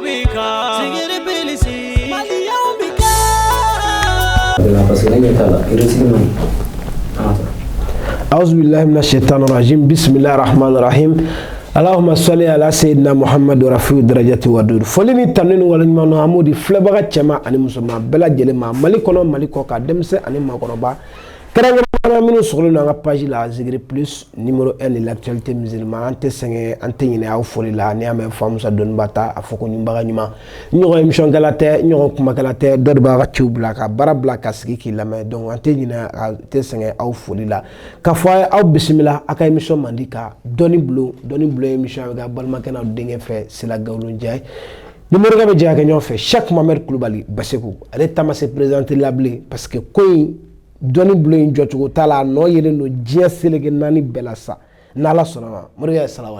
bɛ kan Zikiri Plus Maliyɛnw bɛ kan. Parce que ne ɲɛ t'a la, réussite man ɲi. أعوذ بالله من الشيطان الرجيم، بسم الله الرحمن الرحيم، اللهم صل على سيدنا محمد رفيع درجة ودود. Foli ni tanu ni waleɲuman dɔn, an b'o di filɛbaga cɛman ani musoman bɛɛ lajɛlen ma, Mali kɔnɔ, Mali kɔ kan, denmisɛn ani maakɔrɔba, kɛrɛnkɛrɛnnenya minnu sɔgɔlen don an ka page la, Zikiri Plus, numéro 1 de l'actualité musulmane. An tɛ sɛgɛn, an tɛ ɲinɛ aw foli la. N'i y'a mɛn Famusa dɔnniba ta, a fɔ ko ɲumanbaga ɲuman. N ɲɔgɔn émission kɛla tɛ, n ɲɔgɔn kumakɛla tɛ, dɔ de b'a ka ciw bila ka baara bila ka sigi k'i lamɛn. Donc an tɛ ɲinɛ, an tɛ sɛgɛn aw foli la k'a fɔ a ye aw bisimila aw ka émission mandi ka Dɔnni Bulon. Dɔnni Bulon émission a bɛ kɛ balimakɛ n'aw denkɛ fɛ, Sila Gawlo Ndiaye ni morikɛ bɛ jɛ ka kɛ ɲɔgɔn fɛ, Cheikh Mohamed Kulubali Baseku. Ale ta ma se présenter la bilen, parce que ko in, Dɔnni Bulon in jɔcogo t'a la, a nɔ yelen don diɲɛ seleke naani bɛɛ la sa. N'Ala sɔnna ma, morikɛ, salamu.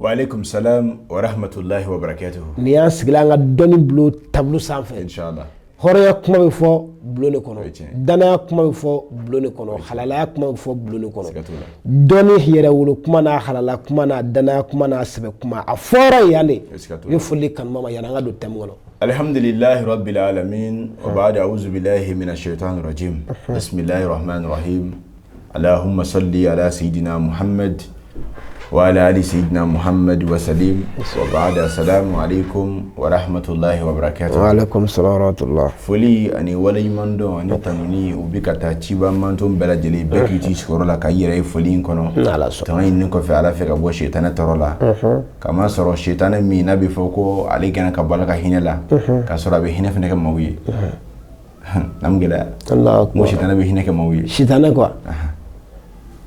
Waaleykum salam wa rahmatullahi wa barakatuhu. Nin y'an sigilen an ka Dɔnni Bulon tableau sanfɛ. Inshallah. Hɔrɔnya kuma bɛ fɔ bulon de kɔnɔ, O ye tiɲɛ. Danaya kuma bɛ fɔ bulon de kɔnɔ, halalaya kuma bɛ fɔ bulon de kɔnɔ. Siga t'o la. Dɔnni yɛrɛ wolo kuma n'a halala kuma n'a danaya kuma n'a sɛbɛ kuma, a fɔra yan de. Siga t'o I la. bɛ foli kanuma ma yanni an ka don thème kɔnɔ. Alhamdulillahi rabbil alamin wa ba'da, a'udhu billahi minash shaitanir rajim. Bismillahir rahmanir rahim. Allahumma salli ala sayyidina Muhammad wa ala ali sayyidina Muhammad wa salim. Wa ba'da, assalamu alaikum wa rahmatullahi wa barakatuh. Wa alaikum salam wa rahmatullah. Foli ani waleɲuman dɔn ani tanuni, u bɛ ka taa ciba manton bɛɛ lajɛlen, bɛɛ k'i t'i sigiyɔrɔ la ka i yɛrɛ ye foli in kɔnɔ. N'Ala sɔnna. Tanga ɲini kɔfɛ Ala fɛ ka bɔ sitanɛ tɔɔrɔ la, k'a sɔrɔ sitanɛ min n'a bɛ fɔ ko ale gɛnna ka bɔ Ala ka hinɛ la, k'a sɔrɔ a bɛ hinɛ fana kɛ maaw ye, n'an gɛlɛya. Allahu n ko akbar. Sitanɛ bɛ hinɛ kɛ maaw ye. Sitanɛ quoi.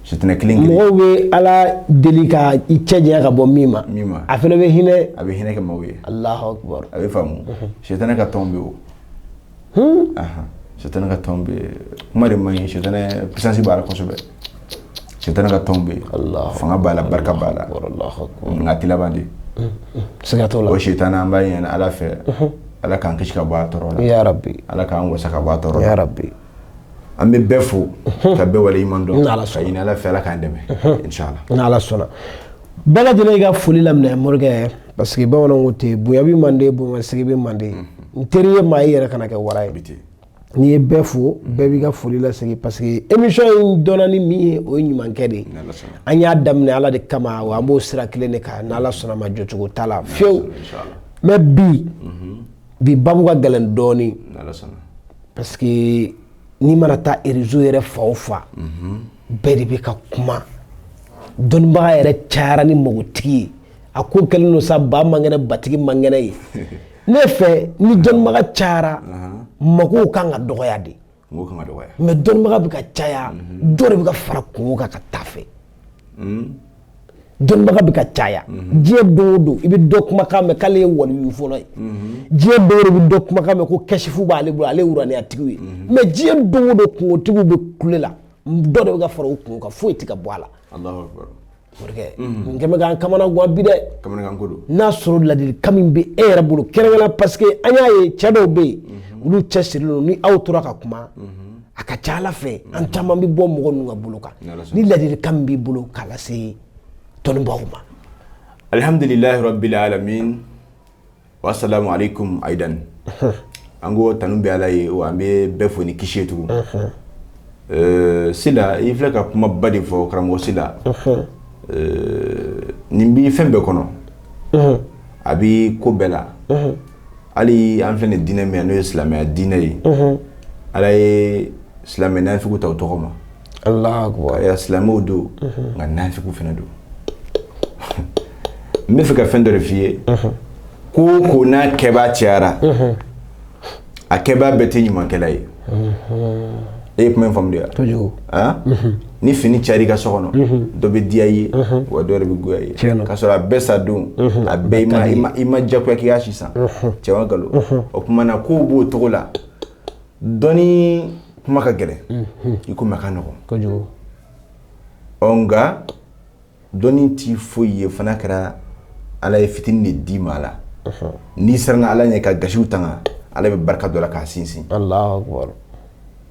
Sitanɛ kelen kelen. Mɔgɔw bɛ Ala deli ka i cɛ janya ka bɔ min ma, Min ma. a fana bɛ hinɛ. A bɛ hinɛ kɛ maaw ye. Allahu akbar. A bɛ faamu, sitanɛ ka tɔn bɛ o. Ahan. Sitanɛ ka tɔn bɛ yen, kuma de man ɲi, sitanɛ puissance b'a la kosɛbɛ. Sitanɛ ka tɔn bɛ yen. Allahu Fanga b'a la, barika b'a la. akbar, Allahu akbar. Nka a tɛ laban de. Siga t'o la. O sitanɛ, an b'a ɲini Ala fɛ, Ala k'an kisi ka bɔ a tɔɔrɔ la. Ya rabbi. Ala k'an wasa ka bɔ a tɔɔrɔ Ya la. rabbi. An bɛ bɛɛ fo ka bɛɛ waleɲuman dɔn. N'Ala Ka sɔnna. ɲini Ala fɛ, Ala k'an dɛmɛ, inshallah. N'Ala sɔnna, bɛɛ lajɛlen y'i ka foli laminɛ, morikɛ, parce que bamananw ko ten, bonya bi mande, bonya sigi bɛ mande. N teri ye maa ye, yɛrɛ kana kɛ wara ye. Bi ten. N'i ye bɛɛ fo, bɛɛ b'i ka foli lasegin, parce que émission in dɔnna ni min ye, o ye ɲumankɛ de ye. N'Ala sɔnna. An y'a daminɛ Ala de kama, wa an b'o sira kelen de kan. N'Ala sɔnna ma, jɔcogo t'a la fiyewu. Inshallah. Mais bi bi babu ka gɛlɛn dɔɔnin. N'Ala sɔnna. Parce que n'i mana taa réseau yɛrɛ fan o fan, bɛɛ de bɛ ka kuma. Dɔnnibaga yɛrɛ cayara ni magotigi ye. A ko kɛlen don sa, ba man kɛnɛ, batigi man kɛnɛ ye. Ne fɛ, ni dɔnnibaga cayara, magow kan ka dɔgɔya de. Mɔgɔw kan ka dɔgɔya. Mais dɔnnibaga bɛ ka caya, dɔ de bɛ ka fara kungo kan ka taa fɛ. Dɔnnibaga bɛ ka caya diɲɛ don o don, i bɛ dɔ kumakan mɛn k'ale ye waliyu fɔlɔ ye. Diɲɛ don o don, i bɛ dɔ kumakan mɛn ko kɛsifu b'ale bolo, ale ye uraniyatigi ye. Mais diɲɛ don o don, kungotigiw bɛ kule la, dɔ de bɛ ka fara o kungo kan, foyi tɛ ka bɔ a la. Allahu akbar. Morikɛ, nin kɛn bɛ k'an kamana gan bi dɛ. Kamanagan ko don. N'a sɔrɔ ladilikan min bɛ e yɛrɛ bolo kɛrɛnkɛrɛn, parce que an y'a ye cɛ dɔw bɛ yen, olu cɛsirilen don. Ni aw tora ka kuma, a ka ca Ala fɛ, an caman bɛ bɔ mɔgɔ ninnu ka bolo kan. N'Ala sɔnna. Ni ladilikan min b'i bolo k'a lase dɔnnibaaw ma. Alhamdulillahi rabbil alamin wassalamu alaikum aidan. An ko tanu bɛ Ala ye, wa an bɛ bɛɛ fo ni kisi ye tugun. Sila, i filɛ ka kumaba de fɔ, karamɔgɔ Sila. Nin bi fɛn bɛɛ kɔnɔ, a bi ko bɛɛ la. Hali an filɛ nin diinɛ min ye, n'o ye silamɛya diinɛ ye, Ala ye silamɛ nafigiw ta u tɔgɔ ma. Allahu akbar. Ya silamɛw don, nka nafigiw fana don. N bɛ fɛ ka fɛn dɔ de f'i ye: ko o ko n'a kɛbaa cayara, a kɛbaa bɛɛ tɛ ɲumankɛla ye. E ye kuma in faamu de wa? Kojugu. Han? Ni fini cayara i ka so kɔnɔ, dɔ bɛ diya i ye, wa dɔ yɛrɛ bɛ goya i ye. Tiɲɛ na. K'a sɔrɔ a bɛɛ sa don, a bɛɛ i ma diyagoya k'i k'a si san. Cɛ wa nkalon? O tuma na kow b'o cogo la. Dɔnni kuma ka gɛlɛn i komi a ka nɔgɔn. Kojugu. Ɔ, nka dɔnni ti foyi ye fana kɛra Ala ye fitinin de d'i ma a la. N'i siranna Ala ɲɛ ka gasiw tanga, Ala bɛ barika dɔ la k'a sinsin. Allahu akbar.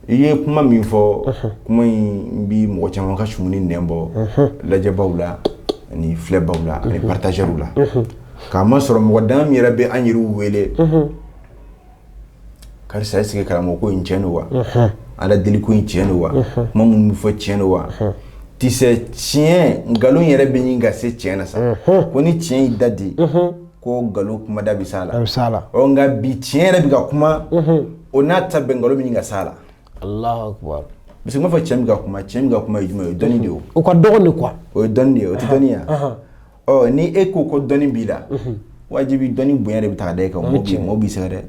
I ye kuma min fɔ, kuma in bi mɔgɔ caman ka sumuni nɛn bɔ lajɛbaw la ani filɛbaw la ani partageurs la. K'a masɔrɔ mɔgɔ dama min yɛrɛ bɛ an yɛrɛw wele, karisa, est-ce que karamɔgɔ ko in tiɲɛ don wa? Ala deli ko in tiɲɛ don wa? Kuma minnu bɛ fɔ, tiɲɛ don wa? Tisɛ tiɲɛ, nkalon yɛrɛ bɛ ɲini ka se tiɲɛ na sa, ko ni tiɲɛ y'i da di, ko nkalon kumada bɛ s'a la. A bɛ s'a la. Ɔ, nka bi tiɲɛ yɛrɛ bɛ ka kuma, o n'a ta bɛn, nkalon bɛ ɲini ka s'a la. Allahu akbar. Parce que n b'a fɔ, tiɲɛ bɛ ka kuma, tiɲɛ bɛ ka kuma ye jumɛn ye? O ye dɔnni de ye. O O ka dɔgɔn de quoi. O ye dɔnni de ye, o tɛ dɔnni ye. Ɔ, ni e ko ko dɔnni b'i la, wajibi dɔnni bonya de bɛ ta ka da e kan. Mɔgɔw b'i sɛgɛrɛ.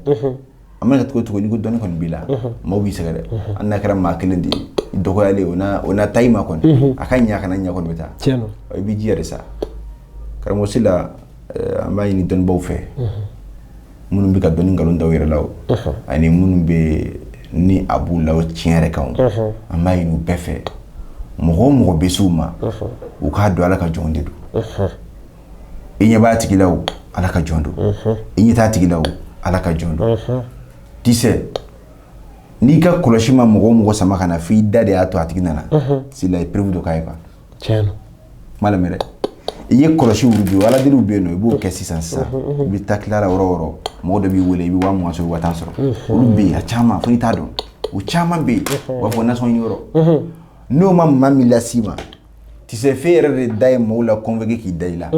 A mana kɛ cogo o cogo, n'i ko dɔnni kɔni b'i la, mɔgɔw b'i sɛgɛrɛ. Hali n'a kɛra maa kelen de ye, i dɔgɔyalen, o n'a ta i ma kɔni, a ka ɲɛ, a kana ɲɛ kɔni, bɛ taa. Tiɲɛ don. Ɔ, i b'i jija de sa, karamɔgɔ Sila. An b'a ɲini dɔnnibaw fɛ, minnu bɛ ka dɔnni nkalon da u yɛrɛ la o, ani minnu bɛ ni a b'u la o tiɲɛ yɛrɛ kan o, an b'a ɲini u bɛɛ fɛ, mɔgɔ o mɔgɔ bɛ s'u ma, u k'a dɔn Ala ka jɔn de don. I ɲɛ b'a tigi la o, Ala ka jɔn don. I ɲɛ t'a tigi la o, Ala ka jɔn don. Tisɛ n'i ka kɔlɔsi ma mɔgɔ o mɔgɔ sama ka na f'i da de y'a to a tigi nana, Sila, ye preuve dɔ k'a ye quoi. Tiɲɛ don. Kuma lamɛn dɛ. I ye kɔlɔsi wurudi, ala deliw bɛ yen nɔ, i b'o kɛ sisan sisan, i bɛ taa tila la yɔrɔ o yɔrɔ, mɔgɔ dɔ b'i wele, i bɛ 20.000 sɔrɔ, 10.000 sɔrɔ. Olu bɛ yen, a caman fo n'i t'a dɔn, o caman bɛ yen, u b'a fɔ nasɔngɔ ɲini yɔrɔ. N'o ma maa min las'i ma, tisɛ f'e yɛrɛ de da ye maaw la convoqué k'i da i la.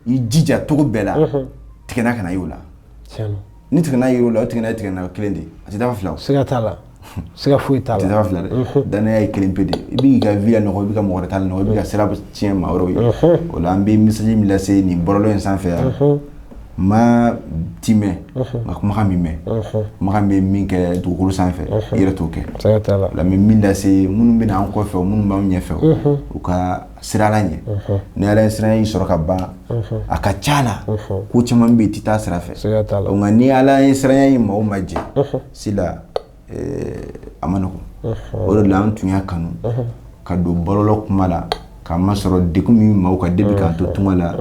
I jija cogo bɛɛ la, tigɛna kana y'o la. Tiɲɛ don. Ni tigɛna yer'o la, o tigɛna ye tigɛna kelen de ye, a tɛ dafa fila o. Siga t'a la, siga foyi t'a A tɛ la. dafa fila dɛ. Danaya ye kelen pe de ye. I b'i ka vie la nɔgɔ, i b'i ka mɔgɔ wɛrɛ ta la nɔgɔ, i b'i ka sira tiɲɛ maa wɛrɛw ye. O la, an bɛ message min lase nin bɔlɔlɔ in sanfɛ yan, ma ti mɛn, nka kumakan min mɛn, kumakan bɛ min kɛ dugukolo sanfɛ, i yɛrɛ t'o kɛ. Siga t'a la. O la, n bɛ min lase minnu bɛ na an kɔfɛ o, minnu b'an ɲɛfɛ o, u ka sira Ala ɲɛ. Ni Ala ye sira in sɔrɔ ka ban, a ka ca la, ko caman bɛ yen, i tɛ taa sira fɛ. Siga t'a la. Nka ni Ala ye siranya ye maaw ma jɛ sila, a ma nɔgɔn. O de la, an tun y'a kanu ka don bɔlɔlɔ kuma la, k'a masɔrɔ degun min bɛ maaw kan depuis k'an to tunga la,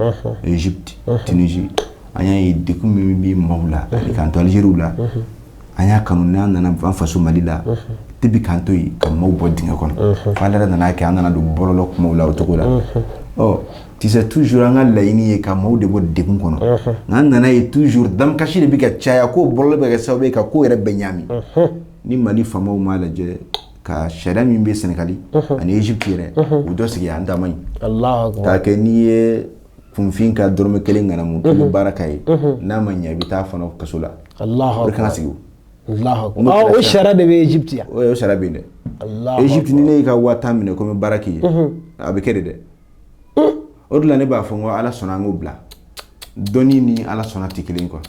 Égypte, Tunisie, an y'a ye degun min bɛ maaw la, ani k'an to Algérie la, an y'a kanu n'an nana an faso Mali la, depuis k'an to yen, ka maaw bɔ dingɛ kɔnɔ, fo Ala yɛrɛ nana kɛ an nana don bɔlɔlɔ kumaw la o cogo la. Ɔ, tu sais, toujours an ka laɲini ye ka maaw de bɔ degun kɔnɔ, nka an nana ye toujours damkasi de bɛ ka caya, ko bɔlɔlɔ bɛ kɛ sababu ye ka ko yɛrɛ bɛɛ ɲaami. Ni Mali faamaw m'a lajɛ ka sariya min bɛ Sénégali ani Égypte yɛrɛ, u dɔ sigi, an ta man ɲi. Allahu akbar. K'a kɛ n'i ye kunfin ka dɔrɔmɛ kelen ŋanamu k'i bɛ baara k'a ye, n'a ma ɲɛ, i bɛ taa fana kaso la. Allahu O de kan ka akbar. sigi o. Allahu akbar. Ah, o sariya de bɛ Égypte yan? O sariya bɛ yen dɛ. Allahu. Égypte, ni ne y'i ka 10.000 minɛ ko n bɛ baara k'i ye, a bɛ kɛ de dɛ. O de la, ne b'a fɔ n ko Ala sɔnna, an k'o bila. Dɔnni ni Ala sɔnna tɛ kelen ye quoi.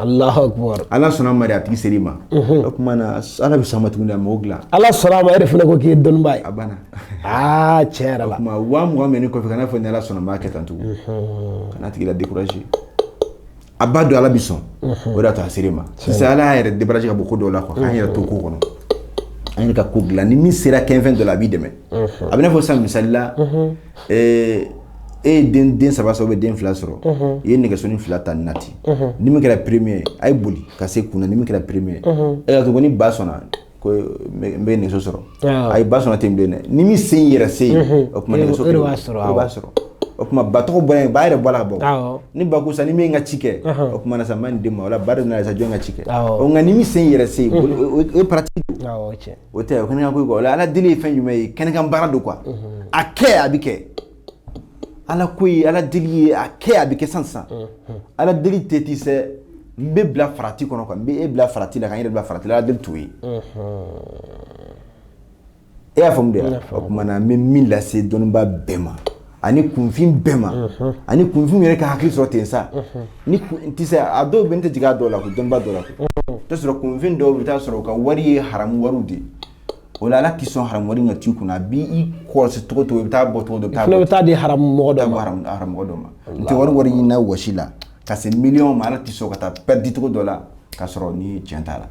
Allahu akbar. Ala sɔnna ma de, a tigi ser'i ma, o tuma na Ala bɛ sɔn a ma tuguni, a m'o dilan. Ala sɔnna a ma, e de fana ko k'i ye dɔnnibaa ye. A banna. Aa, tiɲɛ yɛrɛ la. Tuma 20.000 minɛni kɔfɛ, kana fɔ ni Ala sɔnna n b'a kɛ tan tugun, kana tigi la décourager. A b'a dɔn Ala bɛ sɔn, o de y'a to a ser'i ma. Sisan Ala y'a yɛrɛ débarrasser ka bɔ ko dɔw la quoi, k'an yɛrɛ to ko kɔnɔ, an yɛrɛ ka ko dilan. Ni min sera kɛnfɛn dɔ la, a b'i dɛmɛ. A bɛ n'a fɔ sisan, misali la, e ye den saba sɔrɔ, den fila sɔrɔ, i ye nɛgɛsɔnni fila ta nati, ni min kɛra premier ye, a ye boli ka se kunna. Ni min kɛra premier ye, e ka to ko ni ba sɔnna ko n bɛ nɛgɛso sɔrɔ, ayi, ba sɔnna ten bilen dɛ. Ni min sen yɛrɛ se yen, o tuma nɛgɛso e de b'a sɔrɔ. O b'a sɔrɔ. O tuma ba tɔgɔ bɔra yen, ba yɛrɛ bɔra ka bɔ. Ni ba ko sisan ni min ka ci kɛ, o tuma na sisan n b'a nin den ma, o la ba de bɛna sisan jɔn ka ci kɛ. Nka ni min sen yɛrɛ se yen, o ye pratique. O tɛ o kɛnɛkan ko ye quoi. O la, Ala deli ye fɛn jumɛn ye? Kɛnɛkan baara don quoi. A kɛ, a bɛ kɛ. Ala ko ye Ala deli ye, a kɛ, a bɛ kɛ sisan sisan. Ala deli tɛ ti sɛ n bɛ bila farati kɔnɔ quoi, n bɛ e bila farati la, ka n yɛrɛ bila farati la. Ala deli t'o ye. E y'a faamu de wa? O tuma na, n bɛ min lase dɔnnibaa bɛɛ ma ani kunfin bɛɛ ma, ani kunfinw yɛrɛ ka hakili sɔrɔ ten sa, ni ti se a dɔw bɛ, n tɛ jigin a dɔw la ko dɔnnibaa dɔw la ko i t'a sɔrɔ kunfin dɔw bɛ taa sɔrɔ u ka wari ye haramu wariw de ye. O la, Ala tɛ sɔn haramu wari in ka t'i kunna. A b'i kɔlɔsi cogo o cogo, i bɛ taa bɔ cogo dɔ, i bɛ taa bɔ, i bɛ taa di haramu mɔgɔ dɔ ma, haramu mɔgɔ dɔ ma. N tɛ wari ɲini na wɔsi la ka se miliyɔn ma, Ala tɛ sɔn ka taa pɛridi cogo dɔ la k'a sɔrɔ ni tiɲɛ t'a la.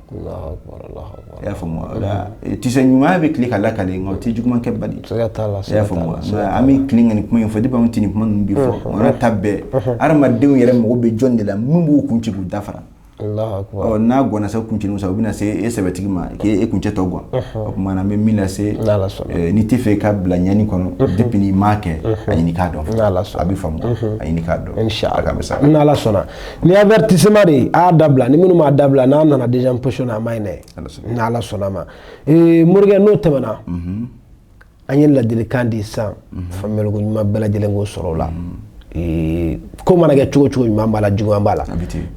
I y'a faamu? O la, tisɛ ɲumanya bɛ tile ka lakale, nka o tɛ juguman kɛ bali. I y'a faamu? An bɛ tilen ka nin kuma in fɔ. Depuis anw tɛ nin kuma ninnu bi fɔ, o n'a ta bɛɛ, hadamadenw yɛrɛ mago bɛ jɔn de la min b'u kun ci k'u dafara. Ɔ n'a ganna sa, kuncɛ sa, u bɛna se e sɛbɛtigi ma k'e kuncɛ tɔ gan. O tuma na an bɛ min lase, n'i tɛ fɛ i ka bila ɲani kɔnɔ, depuis n'i m'a kɛ, a ɲini k'a dɔn, a bɛ faamu, a ɲini k'a dɔn. Inshallah, n'Ala sɔnna. Ni avertissement de ye, a y'a dabila. Ni minnu m'a dabila, n'a nana deuxième position na, a ma ɲi dɛ, n'Ala sɔnna ma. Morikɛ, n'o tɛmɛna, an ye ladilikan di sisan, faamuyaliko ɲuman bɛɛ lajɛlen k'o sɔrɔ o la. Ko mana kɛ cogo cogo, ɲuman b'a la, juguman b'a la,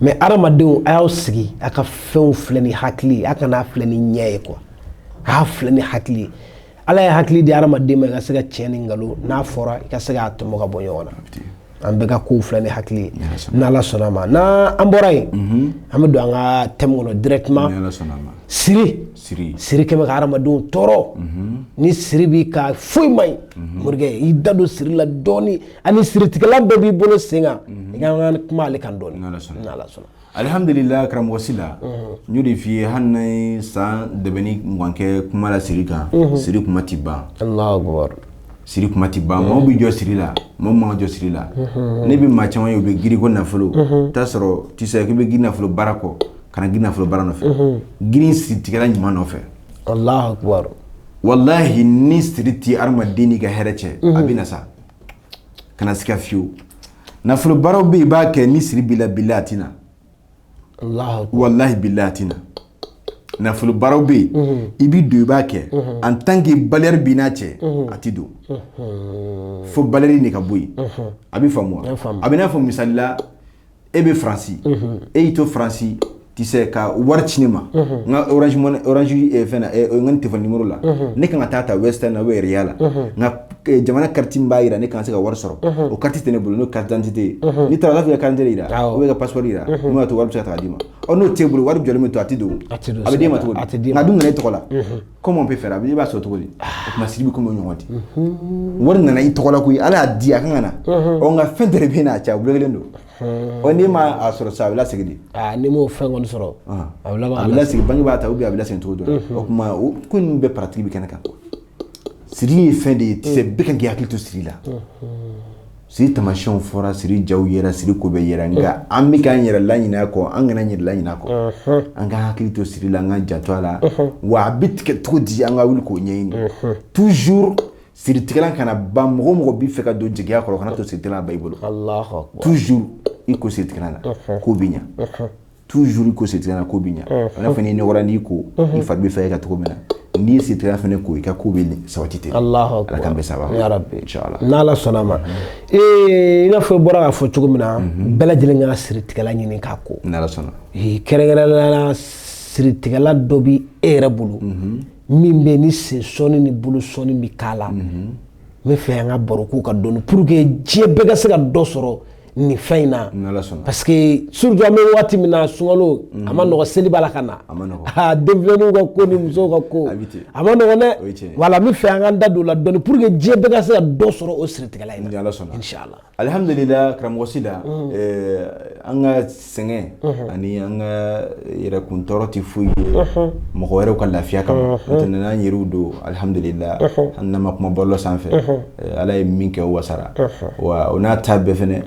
mais adamadenw, a y'aw sigi, a ka fɛnw filɛ ni hakili ye, a kana filɛ ni ɲɛ ye quoi, a y'a filɛ ni hakili ye. Ala ye hakili di adamaden ma i ka se ka tiɲɛ ni nkalon n'a fɔra, i ka se k'a tɔmɔ ka bɔ ɲɔgɔn na. An bɛɛ ka kow filɛ ni hakili ye, n'Ala sɔnna ma. N'an bɔra yen, an bɛ don an ka thème kɔnɔ directement. Siri, siri kɛmɛ ka hadamadenw tɔɔrɔ. Ni siri b'i ka, foyi man ɲi. Morikɛ, i da don siri la dɔɔni, ani siritigɛla bɛɛ b'i bolo sen kan, i ka kan ka kuma ale kan dɔɔni, n'Ala sɔnna. Alihamdulila, karamɔgɔ Sila, n y'o de f'i ye, hali n'a ye san dɛmɛni 20 kɛ kuma la siri kan, siri kuma ti ban. Allahu akbar. Siri kuma ti ban. Maaw bɛ jɔ siri la, maaw man ka jɔ siri la. Ne bɛ maa caman ye, u bɛ giri ko nafolo t'a sɔrɔ, tu sais k'i bɛ giri nafolo baara kɔ, kana giri nafolo baara nɔfɛ, girin siritigɛla ɲuman nɔfɛ. Allahu akbar. Walahi, ni siri ti hadamaden n'i ka hɛrɛ cɛ, a bɛ na sa, kana siga fiyewu. Nafolo baaraw bɛ yen, i b'a kɛ, ni siri b'i la, bilahi a ti na. Walahi bilahi a ti na. Nafolo baaraw bɛ yen, i b'i don, i b'a kɛ, en tant que valeur b'i n'a cɛ, a ti don fo valeur de ka bɔ yen. A bɛ faamu wa? A bɛ n'a fɔ misali la, e bɛ Faransi, e y'i to Faransi, tu sais ka wari ci ne ma n ka Orange Money, Orange fɛn na, n ka téléphone numéro la, ne kan ka taa ta Western na ou bien Ria la, nka jamana carte min b'a yira ne kan ka se ka wari sɔrɔ, o carte tɛ ne bolo, n'o carte d'identité ye. N'i taara, u b'a fɔ i ka carte d'identité yira ou bien i ka passeport yira, mun b'a to wari bɛ se ka ta ka d'i ma. Ɔ n'o t'e bolo, wari jɔlen bɛ to, a tɛ don, a bɛ d'e ma cogo di? Nka a dun nana e tɔgɔ la, comment on peut faire? A bɛ, i b'a sɔrɔ cogo di? O tuma siri bɛ komi o ɲɔgɔn ten. Wari nana i tɔgɔ la koyi, Ala y'a di, a kan ka na. Ɔ nka fɛn dɔ de bɛ yen n'a cɛ, a bolo kelen don. Ɔ n'i ma a sɔrɔ sisan, a bɛ lasegin de. Aa, n'i m'o fɛn kɔni sɔrɔ, a bɛ laban. A bɛ lasegin, banque b'a ta ou bien a bɛ lasegin cogo dɔ la. O tuma o ko ninnu bɛɛ pratique bɛ kɛnɛ kan. Siri ye fɛn de ye, tu sais, bɛɛ kan k'i hakili to siri la. Siri tamasiyɛnw fɔra, siri jaw yera, siri ko bɛɛ yera, nka an bɛ k'an yɛrɛ laɲinɛ a kɔ, an kana yɛrɛ laɲinɛ a kɔ. An ka hakili to siri la, an k'an janto a la. Wa a bɛ tigɛ cogo di? An ka wuli k'o ɲɛɲini. Toujours siritigɛla kana ban. Mɔgɔ o mɔgɔ b'i fɛ ka don jigiya kɔrɔ, kana to siritigɛla ba i bolo. Toujours i ko siritigɛla la, ko bɛ ɲa. Toujours i ko siritigɛla la, ko bɛ ɲa. A n'a fɔ n'i nɔgɔra, n'i ko i fari bɛ fɛ ka cogo min na, n'i ye siritigɛla fana ko, i ka ko bɛ sabati ten. Allahu Ala k'an bɛɛ sababa. Ya Rabbi. Inshallah. N'Ala sɔnna ma. I n'a fɔ i bɔra k'a fɔ cogo min na, bɛɛ lajɛlen ka siritigɛla ɲini k'a ko. N'Ala sɔnna. Kɛrɛnkɛrɛnnenya la, siritigɛla dɔ bi e yɛrɛ bolo min bɛ ni sen sɔnni ni bolo sɔnni bɛ k'a la, n bɛ fɛ an ka baro k'o kan dɔɔni pour que diɲɛ bɛɛ ka se ka dɔ sɔrɔ nin fɛn in na. N'Ala sɔnna. Parce que surtout an bɛ waati min na, sunkalo a ma nɔgɔ, seli b'a la ka na. A ma nɔgɔ. Aa, denmisɛnninw ka ko ni musow ka ko, A bɛ ten. a ma nɔgɔ dɛ. O ye tiɲɛ ye. Voilà, n bɛ fɛ an k'an da don o la dɔɔni pour que diɲɛ bɛɛ ka se ka dɔ sɔrɔ o siritigɛla in Ni na. Ala sɔnna. Inshallah. Alihamdulila, karamɔgɔ Sila, an ka sɛgɛn ani an ka yɛrɛkun tɔɔrɔ tɛ foyi ye mɔgɔ wɛrɛw ka lafiya kama. N'o tɛ, n'an yɛrɛw don, alihamdulila, hali n'an ma kuma bɔlɔlɔ sanfɛ, Ala ye min kɛ, o wasara. Wa o n'a ta bɛɛ fɛnɛ,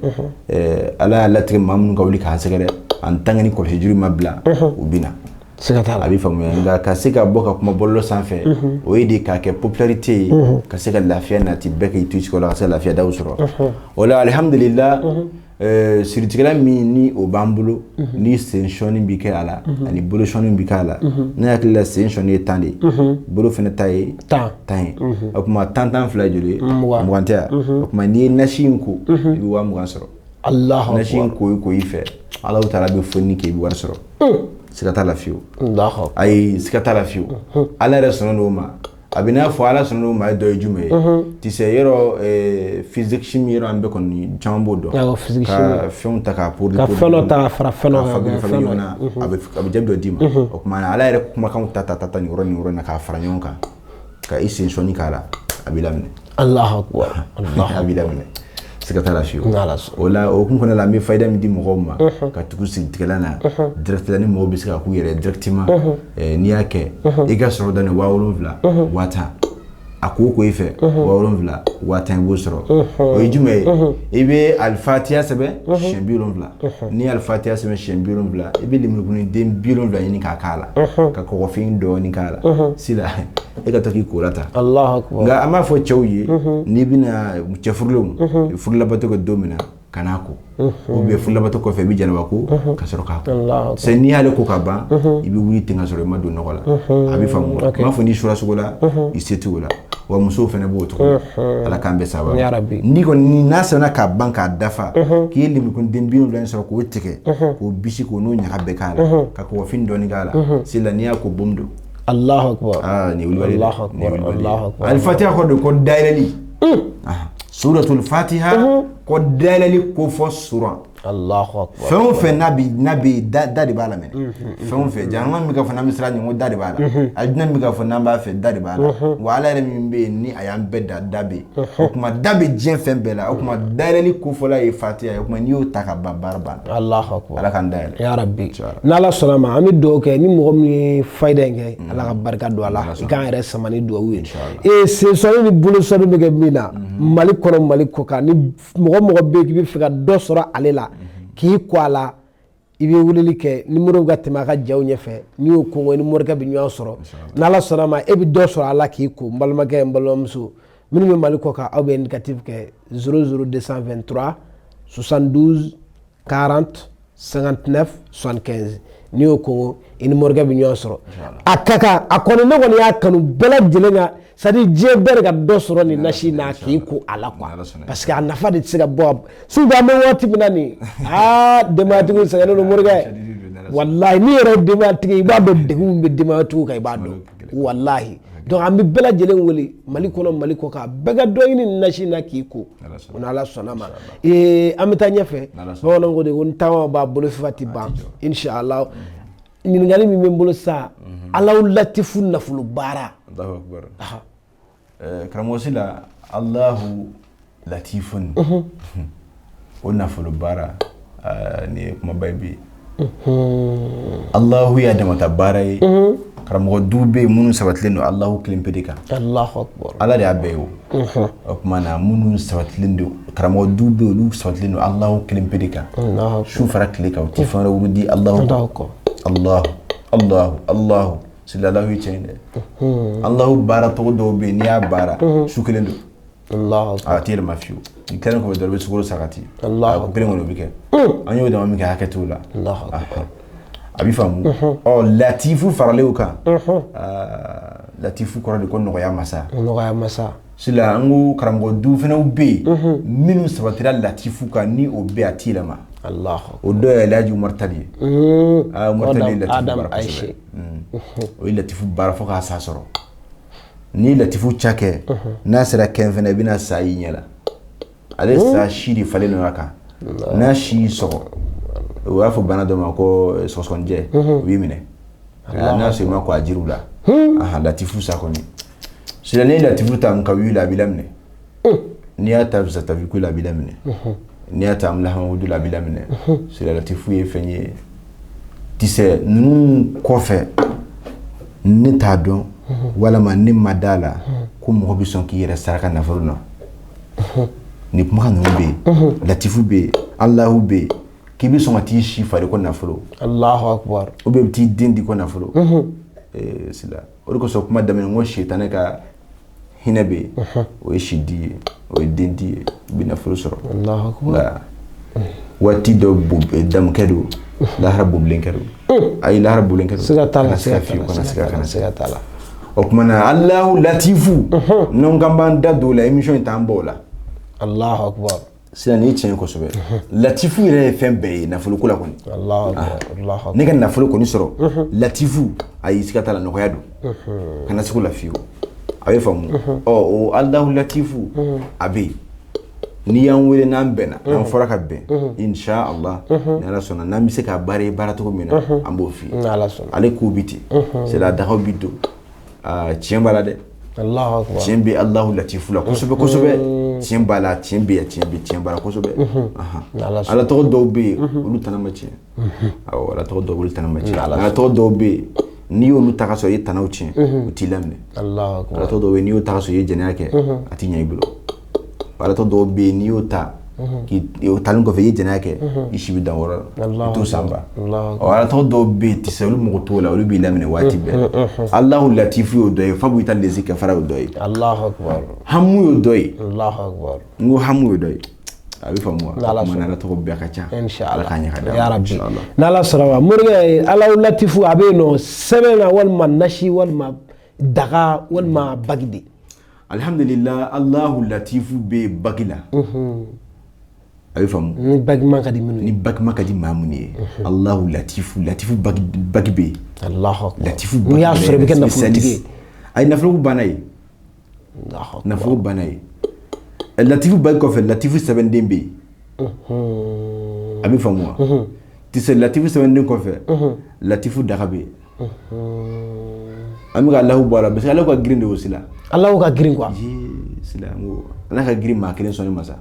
Ala y'a latigɛ maa minnu ka wuli k'an sɛgɛrɛ, en tant que ni kɔlɔsi juru ma bila, u bɛ na. Siga t'a la. A bɛ faamuya, nka ka se ka bɔ ka kuma bɔlɔlɔ sanfɛ, o ye de k'a kɛ popularité ye, ka se ka lafiya nati, bɛɛ k'i to i sigiyɔrɔ la, ka se ka lafiya daw sɔrɔ o la. Alihamudulila, siritigɛla min ni o b'an bolo, ni sen sɔnni bi kɛ a la ani bolo sɔnni bi kɛ a la, ne hakili la sen sɔnni ye 10 de ye, bolo fɛnɛ ta ye 10. 10 ye. O tuma 10 10 fila ye joli ye? 20. 20 tɛ yan? O tuma n'i ye nasi in ko, i bɛ 20.000 sɔrɔ. Allahu Nasi in ko i ko i fɛ, Ala taala bɛ foni kɛ, i bɛ wari sɔrɔ, siga t'a la fiyewu. Allahu akbar. Ayi, siga t'a la fiyewu. Ala yɛrɛ sɔnnen don o ma. A bɛ n'a fɔ Ala sɔnnen don o ma ye dɔ ye jumɛn ye? Tu sais, yɔrɔ physique chimie, yɔrɔ an bɛɛ kɔni caman b'o dɔn. Awɔ, physique. Ka fɛnw ta k'a produit. Ka fɛn dɔ ta ka fara fɛn dɔ k'a kan, fabriquer ka fɛn dɔ ɲɔgɔn na, a bɛ jaabi dɔ d'i ma. O tuma na Ala yɛrɛ kumakanw ta ta ta ta nin yɔrɔ nin yɔrɔ in na k'a fara ɲɔgɔn kan, ka i sen sɔnni k'a la, a b'i laminɛ. Allahu akbar. Allahu. A b'i laminɛ, siga t'a la fiyewu. N'Ala sɔnna. O la, o hukumu kɔnɔna la, an bɛ fayida min di mɔgɔw ma ka tugu siritigɛla na direct la, ni mɔgɔw bɛ se ka k'u yɛrɛ directement, n'i y'a kɛ, i ka sɔrɔ daminɛ 70.000, 10.000. A ko ko i fɛ 70, 10,000 i b'o sɔrɔ. O ye jumɛn ye? I bɛ Alifatiya sɛbɛn siɲɛ 70. N'i ye Alifatiya sɛbɛn siɲɛ 70, i bɛ lemurukumuni den 70 ɲini k'a k'a la, ka kɔgɔfin dɔɔni k'a la. Sila, e ka to k'i ko la ta. Allahu akbar. Nka an b'a fɔ cɛw ye, n'i bɛna cɛ furulenw furulabato kɛ don min na, kan'a ko, ou bien furulabato kɔfɛ i bɛ janaba ko ka sɔrɔ k'a ko. C'est n'i y'ale ko ka ban, i bɛ wuli ten ka sɔrɔ i ma don nɔgɔ la. A bɛ faamu wa? N b'a fɔ n'i sura sogo la, i se t'o la. Wa musow fana b'o cogo la. Ala k'an bɛɛ sababa. Ya Rabbi. N'i kɔni n'a sɛbɛnna k'a ban k'a dafa, k'i ye lemurukumuni 70 sɔrɔ k'o tigɛ, k'o bisi, k'o n'o ɲaga bɛɛ k'a la, ka kɔgɔfin dɔɔni k'a la, sisan n'i y'a ko bom don. Allahu akbar. Aa, nin ye wulibali ye dɛ. Allahu Nin ye akbar. wulibali ye. Allahu akbar. Alifatiha kɔ de ko dayɛlɛli. Suratul Fatiha ko dayɛlɛli ko fɔ suran. Allahu akbar. Fɛn o fɛn n'a bi n'a bɛ da da de b'a la minɛ. Fɛn o fɛn jahanama min bɛ ka fɔ n'an bɛ siran ɲɛ, ko da de b'a la. Alijinɛ min bɛ ka fɔ n'an b'a fɛ, da de b'a la. Wa Ala yɛrɛ min bɛ yen ni a y'an bɛɛ da, da bɛ yen. O tuma da bɛ diɲɛ fɛn bɛɛ la. O tuma dayɛlɛli kofɔla ye Fatiha ye. O tuma n'i y'o ta ka ban, baara banna. Allahu akbar. Ala k'an dayɛlɛ. Ya Rabbi. Inshallah. N'Ala sɔnna ma, an bɛ dugawu kɛ ni mɔgɔ min ye fayida in kɛ, Ala ka barika don a la, i k'an yɛrɛ sama ni dugawu ye. Ee, sensɔnni ni bolosɔnni bɛ kɛ min na Mali kɔnɔ, Mali kɔ kan, ni mɔgɔ mɔgɔ bɛ yen k'i bɛ fɛ ka dɔ sɔrɔ ale la, k'i kɔ a la, i bɛ weleli kɛ numéro bɛ ka tɛmɛ a ka jaw ɲɛfɛ. N'i y'o kɔngɔ ni morikɛ bɛ ɲɔgɔn sɔrɔ, n'Ala sɔnna ma, e bɛ dɔ sɔrɔ a la k'i ko. N balimakɛ, n balimamuso minnu bɛ Mali kɔ kan, aw bɛ indicatif kɛ 00 223 72 40 59 75. N'i y'o kɔngɔ, i ni morikɛ bɛ ɲɔgɔn sɔrɔ. A ka kan, a kɔni, ne kɔni y'a kanu bɛɛ lajɛlen kan, c'est à dire diɲɛ bɛɛ de ka dɔ sɔrɔ nin nasi na k'i ko a la quoi, parce que a nafa de tɛ se ka bɔ. Surtout an bɛ waati min na nin, aa, denbayatigiw sɛgɛnnen don morikɛ. Walahi, n'i yɛrɛ ye denbayatigi, i b'a dɔn degun min bɛ denbayatigiw kan, i b'a dɔn walahi. Donc an bɛ bɛɛ lajɛlen wele Mali kɔnɔ, Mali kɔ kan, bɛɛ ka dɔ ɲini nin nasi na k'i ko o. N'Ala sɔnna ma, ee, an bɛ taa ɲɛfɛ. Bamananw ko de ko n taama b'a bolo fifa ti ban. Inshallah, ɲininkali min bɛ n bolo sisan, Alahu latifu nafolo baara. Allahu akbar. Karamɔgɔ Sila, Allahu latifun o nafolo baara, nin ye kumaba ye bi. Allahu y'a damata baara ye. Karamɔgɔ du bɛ yen minnu sabatilen don Allahu kelen pe de kan. Allahu akbar. Ala de y'a bɛɛ ye o. O tuma na minnu sabatilen don, karamɔgɔ du bɛ yen, olu sabatilen don Allahu kelen pe de kan. Su fara tile kan, u tɛ fɛn wɛrɛ wurudi Allahu kɔ. Allahu Allahu Allahu. Sila, Allahu ye tiɲɛ ye dɛ. Allahu baara tɔgɔ dɔw bɛ yen, n'i y'a baara su kelen don. Allahu akbar. A tɛ yɛlɛma fiyewu. I kɛlen kɔfɛ dɔrɔn, i bɛ sukaro sagati. Allahu A ko kelen kɔni o bɛ kɛ. An y'o dama min kɛ, hakɛ t'o la. Allahu akbar. A bɛ faamu. Ɔ, latifu faralen o kan. Latifu kɔrɔ de ko nɔgɔya masa. Nɔgɔya masa. Sila, an ko karamɔgɔ du fanaw bɛ yen minnu sabatira latifu kan, ni o bɛ yen a t'i yɛlɛma. Allahu O dɔ ye Elhaji Umar Tali ye. Aa, Umar Tali ye latifu Adam baara kosɛbɛ. Aïché. O ye latifu baara fo k'a sa sɔrɔ. N'i ye latifu ca kɛ, n'a sera kɛn fɛnɛ, i bɛna sa i ɲɛ la. Ale sa si de falen don a kan. N'a si y'i sɔgɔ, u b'a fɔ bana dɔ ma ko sɔgɔsɔgɔnijɛ, o b'i minɛ. N'a sɔrɔ i ma ko a jiriw la. Ahan, latifu sa kɔni. Sisan n'i ye latifu ta ka wuli la, a b'i laminɛ. N'i y'a ta tafiku la, a b'i laminɛ. N'i y'a ta amulahamadu la, a b'i laminɛ. Sisan latifu ye fɛn ye. Tisɛ ninnu kɔfɛ, ne t'a dɔn walama ne ma da la ko mɔgɔ bɛ sɔn k'i yɛrɛ saraka nafolo na. Nin kumakan ninnu bɛ yen, latifu bɛ yen, Alahu bɛ yen, k'i bɛ sɔn ka t'i si fari ko nafolo. Allahu akbar. Ou bien i bɛ t'i den di ko nafolo. Sila, o de kosɔn kuma daminɛ n ko sitanɛ ka hinɛ bɛ yen, o ye si di ye, o ye den di ye, i bɛ nafolo sɔrɔ. Allahu akbar. Nka waati dɔ damukɛ don, lahara bobilenkɛ don. Ayi, lahara bobilenkɛ don. Siga t'a la. Kana Siga siga t'a fiyewu, la. kana Siga siga, t'a la. kana siga. Siga t'a la. O tuma na Alahu latifu, n'an k'an b'an da don o la, émission in t'an bɔ o la. Allahu akbar. Sisan nin ye tiɲɛ ye kosɛbɛ. Latifu yɛrɛ ye fɛn bɛɛ ye nafolo ko la kɔni. Allahu akbar. Allahu akbar. Ne ka nafolo kɔni sɔrɔ, latifu, ayi, siga t'a la, nɔgɔya don. Kana siga o la fiyewu. A bɛ faamu. Ɔ, o Alahu latifu a bɛ yen. N'i y'an wele n'an bɛnna, n'an fɔra ka bɛn, insha Allah, ni Ala sɔnna, n'an bɛ se k'a baara i baara cogo min na, an b'o f'i ye. N'Ala sɔnna. Ale kow bi ten. C'est la dagaw bi don. Aa, tiɲɛ b'a la dɛ. Allahu akbar. Tiɲɛ bɛ Alahu latifu la kosɛbɛ kosɛbɛ. Tiɲɛ b'a la, tiɲɛ bɛ yan, tiɲɛ bɛ, tiɲɛ b'a la kosɛbɛ. N'Ala sɔnna. Ala tɔgɔ dɔw bɛ yen, olu tana ma tiɲɛ. Awɔ, Ala tɔgɔ dɔw bɛ yen, olu tana ma tiɲɛ. Ala tɔgɔ dɔw bɛ yen, N'i y'olu ta ka sɔrɔ i ye tanaw tiɲɛ, u t'i laminɛ. Allahu akbar. Alatɔ dɔw bɛ yen, n'i y'o ta ka sɔrɔ i ye jɛnɛya kɛ, a t'i ɲɛ i bolo. Alatɔ dɔw bɛ yen, n'i y'o ta k'i o talen kɔfɛ i ye jɛnɛya kɛ, i si bɛ dan o yɔrɔ la, i t'o san ba. Allahu Ɔ, alatɔ dɔw bɛ yen, tisɛ olu mago t'o la, olu b'i laminɛ waati bɛɛ. Alahu latifu y'o dɔ ye, fabu i ta lezi kafara y'o dɔ ye, Allahu akbar. Hamu y'o dɔ ye. Allahu akbar. N ko hamu y'o dɔ ye, a bɛ faamu wa? N'Ala O kuma sɔnna. ala tɔgɔ bɛɛ ka ca. Inshallah. Ala k'a ɲɛ ka d'an ma. Ya Rabbi. Inshallah. N'Ala sɔnna ma, morikɛ, Alahu latifu a bɛ yen nɔ sɛbɛn na walima nasi walima daga walima bagi de? Alhamdulillah, Alahu latifu bɛ yen bagi la, a bɛ faamu. Ni bagi man ka di minnu ye. Ni bakima ka di maa minnu ye, Alahu latifu, latifu bagi, bagi bɛ yen. Allahu akbar. Latifu. N'i y'a sɔrɔ i bɛ kɛ nafolotigi ye. Ayi, nafolo banna yen. Allahu akbar. Nafolo banna yen. Latifu bagi kɔfɛ, latifu sɛbɛnden bɛ yen, a bɛ faamu wa? Tisɛ latifu sɛbɛnden kɔfɛ, latifu daga bɛ yen. An bɛ ka Alahu bɔ a la parce que Alahu ka girin de y'o sila. Alahu ka girin quoi. Yee, sila n ko Ala ka girin maa kelen sɔnni ma sa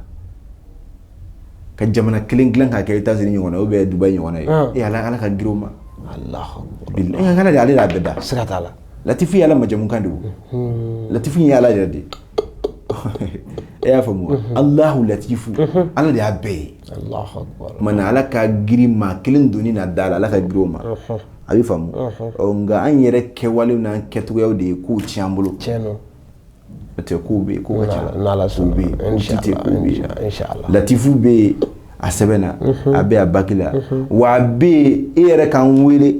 ka jamana kelen dilan k'a kɛ États-Unis ɲɔgɔn na ou bien Dubaï ɲɔgɔn na ye. E Ala, Ala ka girin o ma. Allahu akbar. Bilahi, Ala de, ale de y'a bɛɛ da. Siga t'a la. Latifu ye Ala majamukan de o. Latifu ye Ala yɛrɛ de ye. E y'a faamu wa? Alahu latifu, Ala de y'a bɛɛ ye. Allahu akbar. Tuma na Ala ka girin maa kelen donni na da la, Ala ka girin o ma, a bɛ faamu. Ɔ, nka an yɛrɛ kɛwalew n'an kɛcogoyaw de ye kow tiɲɛ an bolo. Tiɲɛ don. N'o tɛ kow bɛ yen, kow ka ca. N'Ala Kow bɛ yen, kow ti ten, sɔnna. kow bɛ yen. Inshallah. Latifu bɛ yen a sɛbɛn na, a bɛ a baki la, wa a bɛ yen e yɛrɛ k'an wele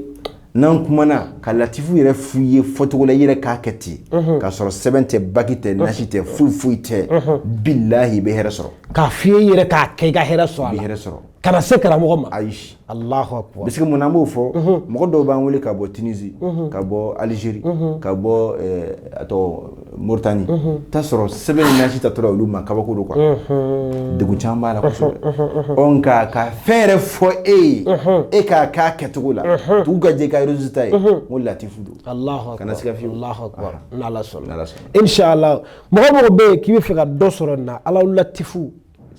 n'an kumana ka latifu yɛrɛ f'u ye fɔcogo la, i yɛrɛ k'a kɛ ten k'a sɔrɔ sɛbɛn tɛ, baki tɛ, nasi tɛ, foyi foyi tɛ. Bilahi, i bɛ hɛrɛ sɔrɔ. K'a f'i ye i yɛrɛ k'a kɛ, i ka hɛrɛ sɔrɔ a I bɛ la. hɛrɛ sɔrɔ. Kana se karamɔgɔ ma. Ayi. Allahu akbar. Parce que mun na an b'o fɔ? Mɔgɔ dɔw b'an wele ka bɔ Tunisie, ka bɔ Algérie, ka bɔ a tɔgɔ Mauritanie. T'a sɔrɔ sɛbɛn ni nasi tatɔla olu ma, kabako don quoi, degun caman b'a la kosɛbɛ. Ɔ, nka ka fɛn yɛrɛ fɔ e ye, e k'a k'a kɛcogo la, dugu ka jɛ i ka résultat ye, n ko latifu don. Allahu akbar. Kana siga fiyewu. Allahu akbar. N'Ala sɔnna. N'Ala sɔnna. Inshallah. Mɔgɔ mɔgɔ bɛ yen k'i bɛ fɛ ka dɔ sɔrɔ nin na, Alahu latifu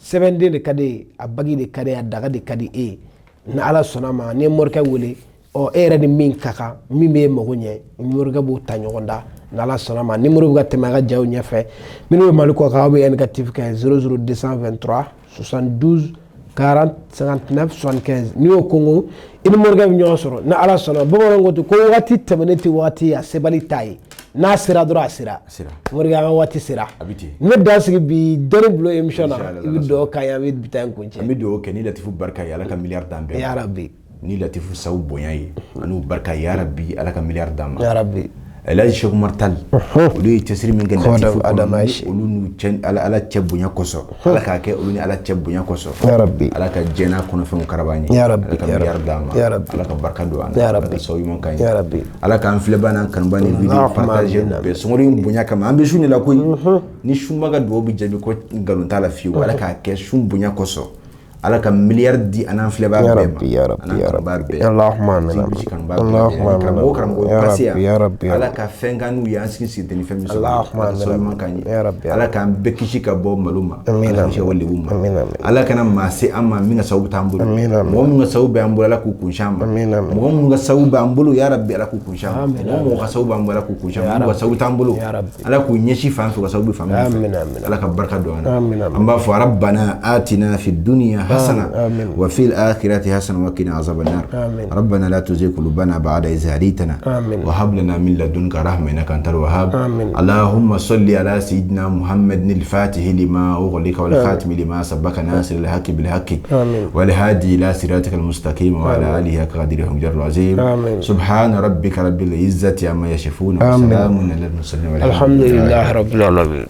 sɛbɛnden de ka di e ye, a bagi de ka di e ye, a daga de ka di e ye. Ni Ala sɔnna ma, n'i ye morikɛ wele, ɔ, e yɛrɛ ni min ka kan, min b'e mago ɲɛ, morikɛ b'o ta ɲɔgɔn da. Ni Ala sɔnna ma, numéro bɛ ka tɛmɛ a ka jaw ɲɛfɛ. Minnu bɛ Mali kɔ kan, aw bɛ indicatif kɛ 00223 72 40 59 75. N'i y'o kɔngɔ, i ni morikɛ bɛ ɲɔgɔn sɔrɔ. Ni Ala sɔnna, bamananw ko ten ko waati tɛmɛnen tɛ waati ye, a sebali t'a ye. N'a sera dɔrɔn, a sera. Sera. Morikɛ, an ka waati sera. A bɛ ten. N bɛ dan sigi bi dɔnni bulon émission na. Inshallah, I bɛ dugawu k'an ye, an bɛ bi ta in kuncɛ. An bɛ dugawu kɛ ni latifu barika ye, Ala ka miliyari d'an bɛɛ ma. Ya Rabbi. Ni latifu saw bonya ye ani barika ye, ya Rabbi, Ala ka miliyari d'an ma. Ya Rabbi. Elhaji Cheikh Umar Tall, olu ye cɛsiri min kɛ Kɔdam latifu kɔnɔ, Adama ni Aïchi. olu n'u cɛ Ala cɛ bonya kosɔn, Ala k'a kɛ olu ni Ala cɛ bonya kosɔn. Ya Rabbi. Ala ka diɲɛ n'a kɔnɔfɛnw karaba an ye. Ya Rabbi, Ala ka ya miliyari Rabbi. d'an ma. Ya Rabbi. Ala ka barika don an na. Ya Ala Rabbi. ka sababu ɲuman k'an ye. Ya Rabbi. Ala k'an filɛbaa n'an kanubaa ni vidéo Allahumma partager amin, bɛɛ sunkalo in bonya kama. An bɛ sun de la koyi. Ni sunba ka dugawu bɛ jaabi ko nkalon t'a la fiyewu. Ala k'a kɛ sun bonya kosɔn, Ala ka miliyari di an n'an filɛbaa Ya bɛɛ ma, Rabbi, ya Rabbi, an n'an ya kanubaa Rabbi. bɛɛ. Allahumma amin, amin. Sigi kanubaa bɛɛ. Allahumma amin, Karamɔgɔ o karamɔgɔ Ya passé Rabbi, yan, ya Rabbi, ya Ala Rabbi. ka fɛn k'an n'u ye, an sigi sigi tɛ ni fɛn min sɔrɔ. Allahumma Ala ka sababu amin, ɲuman k'an ye. Ya Rabbi, ya Ala k'an bɛɛ kisi ka bɔ malo ma. Amin, Ala k'an kisi ka bɔ amin. lebu ma. Amin, amin. Ala kana maa se an ma min ka sababu t'an bolo. Amin, amin. Mɔgɔ minnu ka sababu bɛ an bolo, Ala k'u kun an ma. Amin, amin. Mɔgɔ minnu ka sababu b'an bolo, ya Rabbi, Ala k'u kun an ma. Amin, Mɔgɔ mɔgɔ ka sababu b'an bolo, Ala k'u kun an ma. Ya Mɔgɔ ka sababu t'an bolo, Ya Rabbi. Ala k'u ɲɛsin fan fɛ, u ka sababu bɛ fan min fɛ. Amin, amin. Ala ka barika don an na. Amin, amin. An b'a fɔ rabbana atina fi dunya hasana Amin. wa fil akhirati hasana wa qina azaban nar. Amin. ربنا لا تزغ قلوبنا بعد إذ هديتنا آمين. وهب لنا من لدنك رحمة إنك أنت الوهاب. آمين. اللهم صل على سيدنا محمد الفاتح لما أغلق والخاتم لما سبق ناصر الحق بالحق آمين. والهادي إلى صراطك المستقيم وعلى آله حق قدره ومقداره العظيم. آمين. سبحان ربك رب العزة عما يصفون آمين. وسلام على المرسلين والحمد الحمد لله لله رب العالمين.